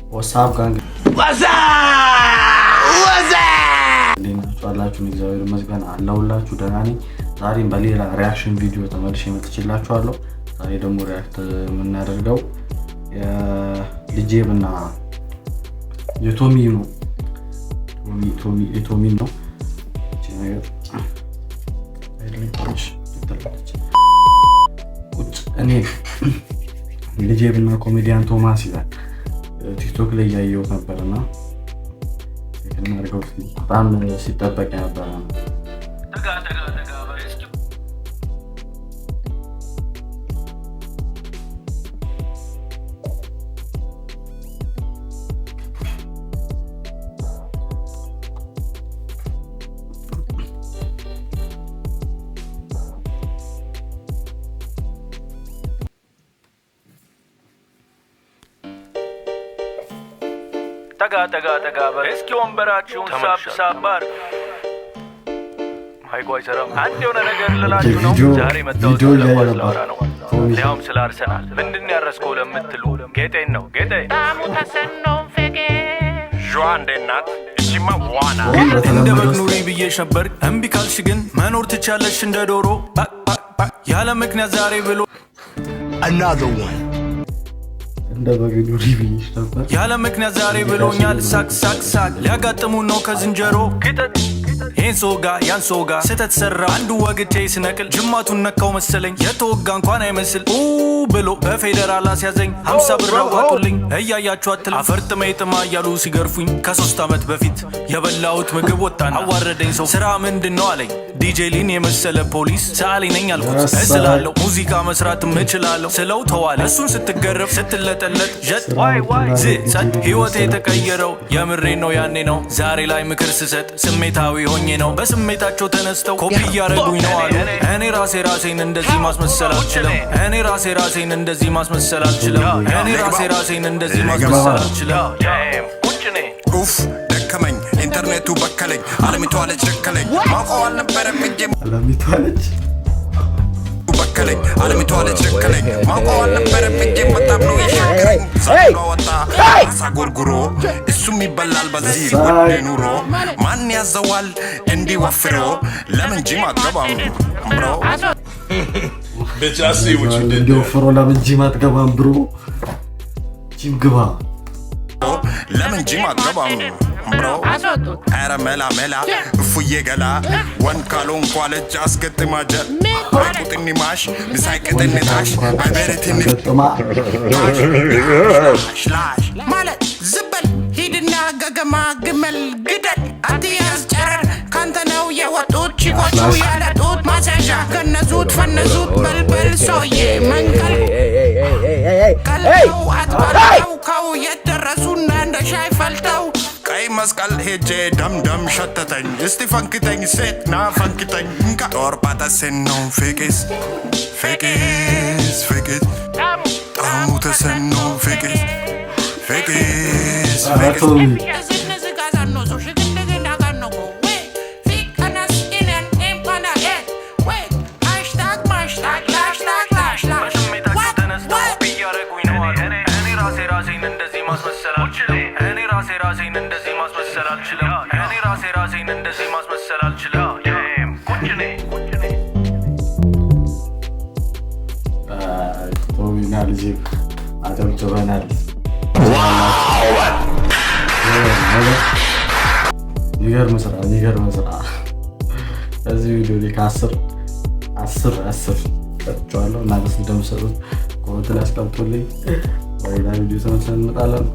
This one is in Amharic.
What's up, gang? እንዴት ናችሁ? አላችሁ? እግዚአብሔር ይመስገን አለሁላችሁ፣ ደህና ነኝ። ዛሬም በሌላ reaction ቪዲዮ ተመልሼ መጥቼላችኋለሁ። ዛሬ ደግሞ react የምናደርገው የልጄብ እና የቶሚ ነው። የቶሚን ነው። እቺ ነገር ትንሽ ትላለች። ቁጭ እኔ ልጄብ እና ኮሜዲያን ቶማስ ይላል። ቲክቶክ ላይ እያየሁት ነበር እና እናድርገው እስኪ። በጣም ሲጠበቅ የነበረ ነው። ጠጋ ጠጋ ጠጋ በል እስኪ። ጠጋ ጠጋ ጠጋ በል እስኪ፣ ወንበራችሁን ሳብ ሳብ አድርጉ። ማይኩ አይሰራም። አንድ የሆነ ነገር ልላችሁ ነው። ዛሬ መጣሁት ቪዲዮ ስለ እያየ ኳስ ነበር ላወራ ነው። ቶሚ። ሊያውም ስለ አርሰናል። ምንድን ነው ያረስከው ለምትሉ ጌጤን ነው ጌጤ። ዧ እንዴት ናት? እቺማ ዋና አሁን እንደ በተለመደው በግ ኑሪ ብዬሽ ነበር። እምቢ ካልሽ ግን መኖር ትቻለሽ እንደ ዶሮ ባክ ባክ ባክ ያለ ምክንያት ዛሬ ብሎ Another one. እንደ በግ ኑሪ ብዬሽ ነበር። ያለ ምክንያት ዛሬ ብሎኛል። ሳቅ ሳቅ ሳቅ ሊያጋጥሙ ነው ከዝንጀሮ። ክተት። ይህን ሶጋ ያን ሶጋ ስህተት ሰራ። አንዱ ወግቼ ስነቅል ጅማቱን ነካው መሰለኝ። የተወጋ እንኳን አይመስል ኡ ብሎ በፌዴራል አስያዘኝ። 50 ብር አዋጡልኝ እያያችሁ አትል አፈር ጥሜ ጥማ እያሉ ሲገርፉኝ። ከ3 ዓመት በፊት የበላሁት ምግብ ወጣን አዋረደኝ። ሰው ስራ ምንድን ነው አለኝ። ዲጄ ሊን የመሰለ ፖሊስ። ሰዓሊ ነኝ አልኩት። እስላለሁ፣ ሙዚቃ መስራትም እችላለሁ ስለው ተዋለ። እሱን ስትገረፍ ስትለጠለጥ ዠጥ ዋይ ዋይ ዝ ጸጥ። ህይወቴ የተቀየረው የምሬ ነው ያኔ ነው። ዛሬ ላይ ምክር ስሰጥ ስሜታዊ ሆኜ ነው። በስሜታቸው ተነስተው ኮፒ እያደረጉኝ ነው አሉ። እኔ ራሴ ራሴን እንደዚህ ማስመሰል አልችልም። እኔ ራሴ ራሴን እንደዚህ ማስመሰል አልችልም። እኔ ራሴ ራሴን እንደዚህ ማስመሰል አልችልም። Damn፣ ቁጭ እኔ። ኡፍ ደከመኝ፣ ኢንተርኔቱ በከለኝ፣ አለሚቷ ልጅ ደከለኝ፣ ማውቀው አልነበረም እጄ አለሚቷ ልጅ በከለኝ፣ አለሚቷ ልጅ ደከለኝ፣ ማውቀው አልነበረም እጄ፣ በጣም ነው የሸከረኝ። ዘሎ ወጣ አሳ ጎርጉሮ፣ እሱም ይበላል በዚህ ውድ ኑሮ። ማን ያዘዋል እንዲህ ወፍሮ? ለምን ጂም አገባም bro? Bitch, I see what you did there. እንዲወፍሮ ለምን ጂም አትገባም bro? ጂም ግባ። ለምን ጂም አገባም bro? ኧረ መላ መላ እፉዬ ገላ ወንድ ካልሆንኩ አለች አስገጥማ ጀ ቁጥኒ ማሽ ምሳይ ቅጥንጣሽ በበረትን ገጥማ። ላሽ ማለት ዝበል ሂድና ገገማ ግመል ግደል አትያዝ ጨረር ካንተ ነው የወጡት ቺኮቹ ያለጡት ማስያዣ ገነዙት ፈነዙት በልበል ሰውዬ መንቀል ቀልተው አትበለው ከው የት ደረሱና እንደ ሻይ ፈልተው። ቀይ መስቀል ሄጄ ደምደም ሸተተኝ። እስቲ ፈንክተኝ ሴት ና ፈንክተኝ እንካ ጦርባጠሴኖ ፌቄስ ፌቄስ ፌቄስ ጣሙ ተሰኖ ፌቄስ ፌቄስ ኧረ ፌቄስ ቶሚ። እዝንዝጋዛኖ ሽግንድግዳጋኖጎ ፊቀነስ ኢነን ኢምፓና ዌት ሃሽታግ ማሽታግ ላሽታግ ላሽላሽ በስሜታቸው ተነስተው ኮፒ እያደረጉኝ ነው አሉ። እኔ ራሴ ራሴን እንደዚህ ማስመሰል አልችልም። እኔ ራሴ ራሴን እንደዚህ ማስመሰል አልችልም። እኔ ራሴ ራሴን እንደዚህ ማስመሰል አልችልም። Damn፣ ቁጭ እኔ ቁጭ እኔ። ቶሚና ልጄ አጨብጭበናል። የሚገርም ስራ፣ የሚገርም ስራ። በዚህ ቪዲዮ ላይ ከ10 10 10 ሰጥቼዋለሁ። እናንተ ስንት እንደምትሰጡት comment ላይ አስቀምጡልኝ። በሌላ ቪዲዮ ተመልሰን እንመጣለን።